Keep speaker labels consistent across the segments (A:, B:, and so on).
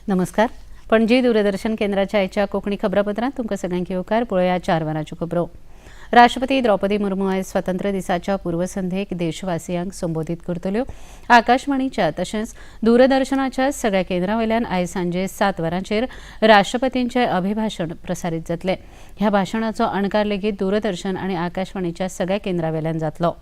A: नमस्कार. पणजी दूरदर्शन केंद्राच्या आयच्या कोंकणी खबरापत्रांत तुमकां सगळ्यांक येवकार. पळोवया 4 वरांच्यो खबरो. राष्ट्रपती द्रौपदी मुर्मू आयज स्वातंत्र्य दिसाच्या पूर्वसंध्येक देशवासियांक संबोधीत करतल्यो. आकाशवाणीच्या तशेंच दूरदर्शनाच्या सगळ्या केंद्रां वयल्यान आयज सांजे 7 वरांचेर राष्ट्रपतींचें अभिभाशण प्रसारीत जातलें. ह्या भाशणाचो अणकार लेगीत दूरदर्शन आनी आकाशवाणीच्या सगळ्या केंद्रां वयल्यान जातलो.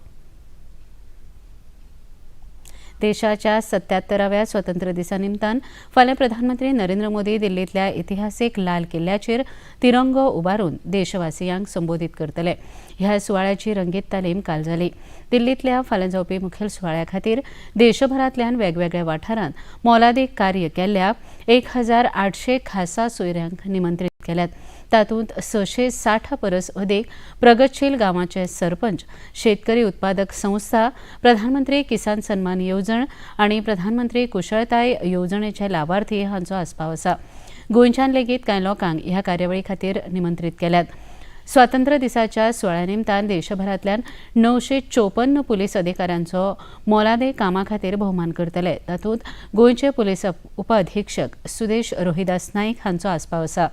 A: देशाच्या 77व्या स्वतंत्र दिसा निमतान फाल्यां प्रधानमंत्री नरेंद्र मोदी दिल्लींतल्या इतिहासीक लाल किल्ल्याचेर तिरंगो उबारून देशवासियांक संबोधीत करतले. ह्या सुवाळ्याची रंगीत तालीम काल जाली. दिल्लींतल्या फाल्यां जावपी मुखेल सुवाळ्या खातीर देशभरांतल्यान वेगवेगळ्या वाठारांत मोलादीक कार्य केल्ल्या 1800 खासा सोयऱ्यांक निमंत्रीत केल्यात. तातूंत 660 परस अदीक प्रगतशील गांवाचे सरपंच, शेतकरी उत्पादक संस्था, प्रधानमंत्री किसान सन्मान येवजण आनी प्रधानमंत्री कुशळताय येवजणेचे लावार्थी हांचो आस्पाव आसा. गोंयच्यान लेगीत कांय लोकांक ह्या कार्यावळी खातीर निमंत्रीत केल्यात. स्वातंत्र्य दिसाच्या सुवाळ्या निमतान देशभरांतल्यान 954 पुलीस अधिकाऱ्यांचो मोलादीक कामा खातीर भोवमान करतले. तातूंत गोंयचे पुलीस उपअधिक्षक सुदेश रोहिदास नाईक हांचो आस्पाव आसा.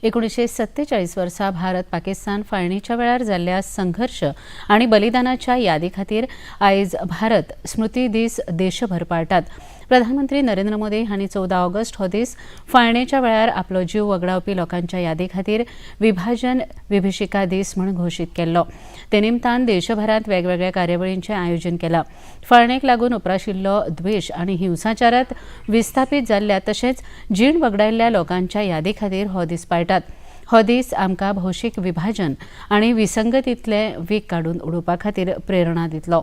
A: 1947 वर्सा भारत पाकिस्तान फाळणीच्या वेळार जाल्ल्या संघर्श आनी बलिदानाच्या यादी खातीर आयज भारत स्मृती दीस देशभर पाळटात. प्रधानमंत्री नरेंद्र मोदी हांणी 14 ऑगस्ट हो दीस फाळणेच्या वेळार आपलो जीव वगडावपी लोकांच्या यादी खातीर विभाजन विभिषिका दीस म्हूण घोशीत केल्लो. ते निमतान देशभरांत वेगवेगळ्या कार्यावळींचें आयोजन केलां. फाळणेक लागून उप्राशिल्लो द्वेश आनी हिंसाचारांत विस्थापीत जाल्ल्या तशेंच जीण वगडायल्ल्या लोकांच्या यादी खातीर हो दीस पाळटात. हो दीस आमकां भौशीक विभाजन आनी विसंगतींतले वीख काडून उडोवपा खातीर प्रेरणा दितलो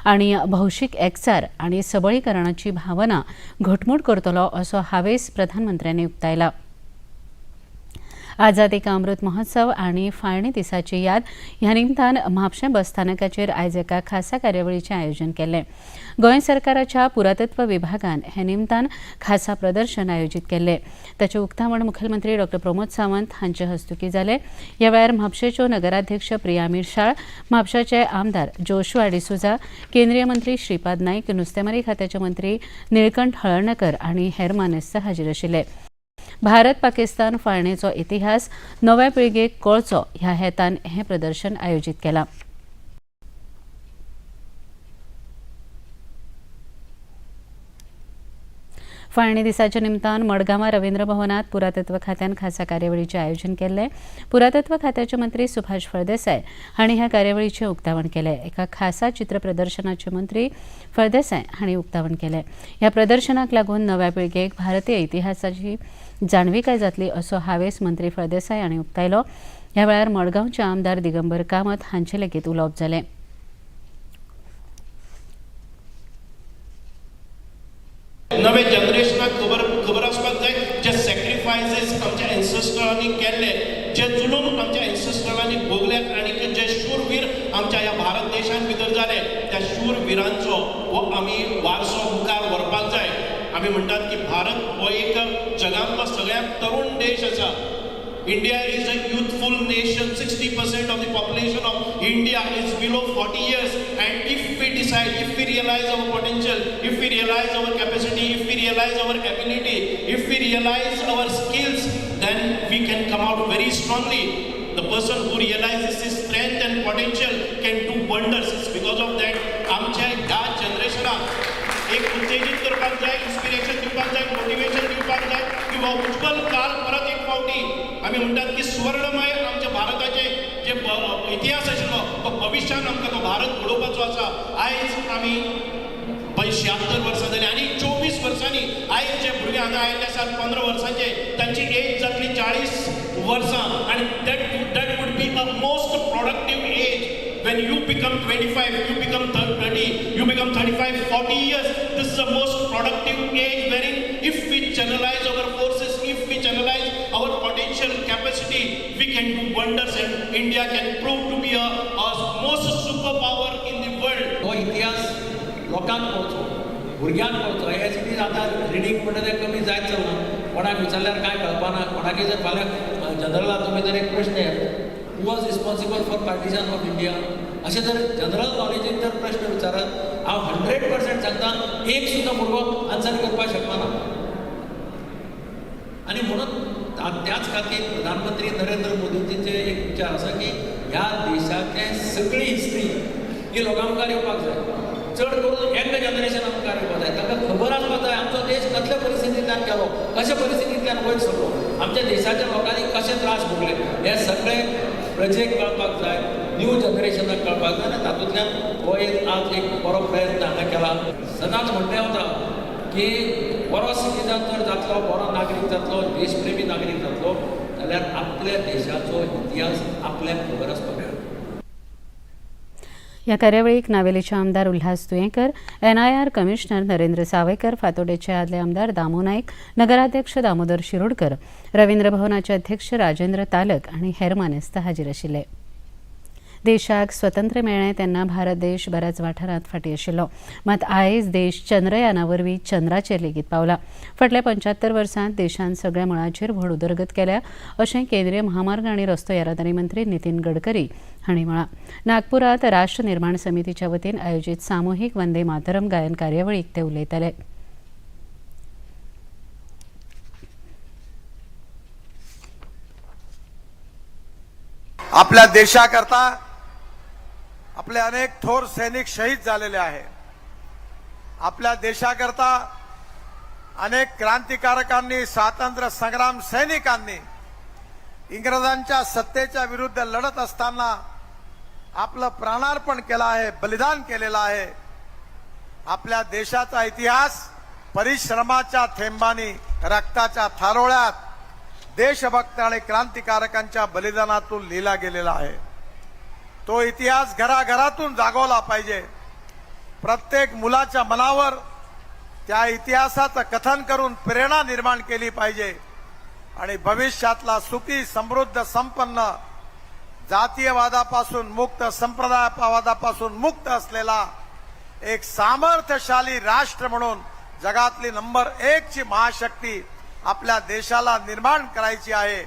A: आनी भौशीक एकचार आनी सबळीकरणाची भावना घटमूट करतलो असो हावेस प्रधानमंत्र्यांनी उक्तायला. आझादी का अमृत महोत्सव आनी फाळणी दिसाची याद ह्या निमतान म्हापशें बस स्थानकाचेर आयज एका खासा कार्यावळीचें आयोजन केल्लें. गोंय सरकाराच्या पुरातत्व विभागान हे निमतान खासा प्रदर्शन आयोजीत केल्लें. ताचें उक्तावण मुखेलमंत्री डॉ प्रमोद सावंत हांचे हस्तुकीं जालें. ह्या वेळार म्हापशेच्यो नगराध्यक्ष प्रिया मिरसाळ, म्हापशाचे आमदार जोशुआ डिसोझा, केंद्रीय मंत्री श्रीपाद नाईक, नुस्तेमारी खात्याचे मंत्री निळकंठ हळर्णकर आनी हेर मानेस्त हाजीर आशिल्ले. भारत पाकिस्तान फाळणेचो इतिहास नव्या पिळगेक कळचो ह्या हेतान हें प्रदर्शन आयोजीत केलां. फाळणी दिसाच्या निमतान मडगांवां रवींद्र भवनात पुरातत्व खात्यान खासा कार्यावळीचें आयोजन केल्लें. पुरातत्व खात्याचे मंत्री सुभाष फळदेसाय हांणी ह्या कार्यावळीचें उक्तावण केलें. एका खासा चित्र प्रदर्शनाचे मंत्री फळदेसाय हांणी उक्तावण केलें. ह्या प्रदर्शनाक लागून नव्या पिळगेक भारतीय इतिहासाची जाणविकाय जातली असो हावेस मंत्री फळदेसाय हांणी उक्तायलो. ह्या वेळार मडगांवचे आमदार दिगंबर कामत हांचे लेगीत उलोवप जालें.
B: नवे जनरेशनाक खबर खबर आसपाक जाय जे सॅक्रिफायसीस आमच्या एन्सेस्टरांनी केल्ले, जे जुलूम आमच्या एन्सेस्टरांनी भोगल्यात आनी जे शूरवीर आमच्या ह्या भारत देशान भितर जाले, त्या शूरविरांचो हो आमी वारसो मुखार व्हरपाक जाय. आमी म्हणटात की भारत हो एक जगांतलो सगळ्यांत तरुण देश आसा. India is a youthful nation. 60% of the population of India is below 40 years. And if we decide, if we realize our potential, if we realize our capacity, if we realize our ability, if we realize our skills, then we can come out very strongly. The person who realizes his strength and potential can do wonders. It's because of that आमच्या ह्या जनरेशनाक एक उत्तेजीत करपाक जाय, inspiration दिवपाक जाय, motivation दिवपाक जाय की हो उज्ज्वल काल परत एक फावटी, आमी म्हणटात की सुवर्णमय आमच्या भारताचे जे इतिहास आशिल्लो तो भविश्यान आमकां तो भारत घडोवपाचो आसा. आयज आमी 76 वर्सां जालीं आनी 24 वर्सांनी आयज जे भुरगे हांगा आयिल्ले आसात 15 वर्सांचे, तांची एज जातली 40 वर्सां आनी that would be a most productive age. When you become 25, you become 30, you become 35, 40 years, this is the most productive age wherein if we channelize our forces, if we channelize our potential capacity, we can do wonders and India can prove to be a most superpower in the world.
C: हो इतिहास लोकांक कळचो, भुरग्यांक कळचो. हे it is आतां reading म्हणटा तें कमी जायत चल्लां. कोणाक विचारल्यार कांय कळपाना. कोणाकय जर फाल्यां जनरला तुमी जर एक प्रश्न येता, "Who was responsible for partition of India?" अशें जर जनरल नॉलेजीन जर प्रश्न विचारत, हांव 100% सांगता, एक सुद्दां भुरगो आन्सर करपाक शकना. खातीर प्रधानमंत्री नरेंद्र मोदीजींचे एक विचार आसा की ह्या देशाचे सगळी हिस्ट्री ही लोकां मुखार येवपाक जाय, चड करून यंग जनरेशना मुखार येवपाक जाय. तांकां खबर आसपाक जाय आमचो देश कसल्या परिस्थितींतल्यान गेलो, कशा परिस्थितींतल्यान वयर सरलो, आमच्या देशाच्या लोकांनी कशे त्रास भोगले, हे सगळे प्रजेक कळपाक जाय, न्यू जनरेशनाक कळपाक जाय. आनी तातूंतल्यान हो एक आज एक बरो प्रयत्न हांगा केला. सदांच म्हणणें वता की बरो सिटीजन जर जातलो, बरो नागरीक जातलो, देशप्रेमी नागरीक जातलो जाल्यार आपल्या देशाचो इतिहास आपल्याक खबर आसपाक जाय.
A: ह्या कार्यावळीक नावेलीचे आमदार उल्हास तुयेंकर, एनआयआर कमिशनर नरेंद्र सावयकर, फातोडेचे आदले आमदार दामू नायक, नगराध्यक्ष दामोदर शिरोडकर, रवींद्र भवनाचे अध्यक्ष राजेंद्र तालक आनी हेर मानेस्त हाजीर आशिल्ले. देशाक स्वतंत्र मेळ्ळें तेन्ना भारत देश बऱ्याच वाठारांत फाटीं आशिल्लो, मात आयज देश चंद्रयाना वरवीं चंद्राचेर लेगीत पावला. फाटल्या 75 वर्सांत देशान सगळ्या मळांचेर व्हड उदरगत केल्या अशें केंद्रीय म्हामार्ग आनी रस्तो येरादारी मंत्री नितीन गडकरी हांणी म्हळां. नागपुरात राष्ट्र निर्माण समितीच्या वतीन आयोजीत सामुहीक वंदे मातरम गायन कार्यावळीक ते उलयताले.
D: आपल्या देशाकरता आपले अनेक थोर सैनिक शहीद झालेले आहे. आपल्या देशाकरता अनेक क्रांतिकारकांनी, स्वातंत्र्य संग्राम सैनिकांनी इंग्रजांच्या सत्तेच्या विरुद्ध लढत असताना आपलं प्राणार्पण केलं आहे, बलिदान केलेलं आहे. आपल्या देशाचा इतिहास परिश्रमाच्या थेंबानी, रक्ताच्या थारोळ्यात, देशभक्त आणि क्रांतिकारकांच्या बलिदानातून लिहिला गेलेला आहे. तो इतिहास घराघरातून जागवला पाहिजे. प्रत्येक मुलाच्या मनावर त्या इतिहासाचं कथन करून प्रेरणा निर्माण केली पाहिजे आणि भविष्यातला सुखी, समृद्ध, संपन्न, जातीयवादापासून मुक्त, संप्रदायवादापासून मुक्त असलेला एक सामर्थ्यशाली राष्ट्र म्हणून जगातली नंबर 1 ची महाशक्ती आपल्या देशाला निर्माण करायची आहे.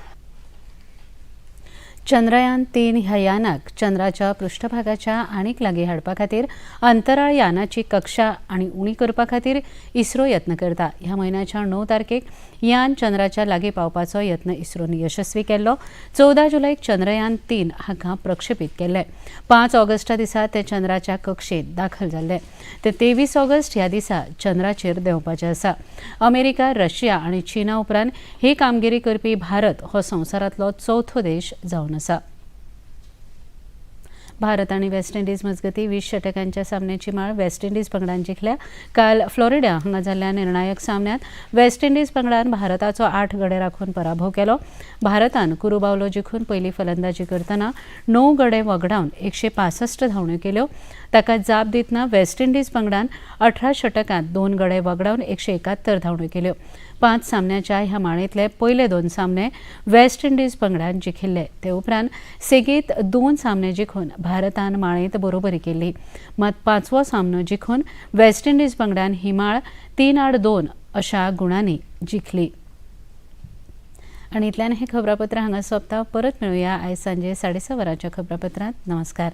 A: चंद्रयान 3 ह्या यानाक चंद्राच्या पृष्ठभागाच्या आनीक लागीं हाडपा खातीर अंतराळ यानाची कक्षा आनी उणी करपा खातीर इस्रो यत्न करता. ह्या म्हयन्याच्या 9 तारखेक यान चंद्राच्या लागीं पावपाचो यत्न इस्रोन यशस्वी केल्लो. 14 जुलयक चंद्रयान 3 हाका प्रक्षेपीत केल्लें. 5 ऑगस्टा दिसा ते चंद्राच्या कक्षेत दाखल जाल्ले. ते 23 ऑगस्ट ह्या दिसा चंद्राचेर देंवपाचें आसा. अमेरिका, रशिया आनी चीना उपरांत ही कामगिरी करपी भारत हो संवसारांतलो चवथो देश जावन आसा. भारत आनी वेस्ट इंडिज मजगतीं 20 षटकांच्या सामन्याची माळ वेस्ट इंडिज पंगडान जिखल्या. काल फ्लोरिडा हांगा जाल्ल्या निर्णायक सामन्यांत वेस्ट इंडिज पंगडान भारताचो 8 गडे राखून पराभव केलो. भारतान कुरुबावलो जिखून पयली फलंदाजी करतना 9 गडे वगडावन 165 धांवण्यो केल्यो. ताका जाप दितना वेस्ट इंडिज पंगडान 18 षटकांत 2 गडे वगडावन 171 धांवण्यो केल्यो. 5 सामन्याच्या ह्या माळेंतले पयले 2 सामने वेस्ट इंडिज पंगडान जिखिल्ले. ते उपरांत सेगीत 2 सामने जिखून भारतान माळेंत बरोबरी केल्ली. मात 5वो सामनो जिखून वेस्ट इंडिज पंगडान ही माळ 3-2 अशा गुणांनी जिखली. आनी इतल्यान हें खबरापत्र हांगा सोंपता. परत मेळुया आयज सांजे 6:30 वरांच्या खबरापत्रांत. नमस्कार.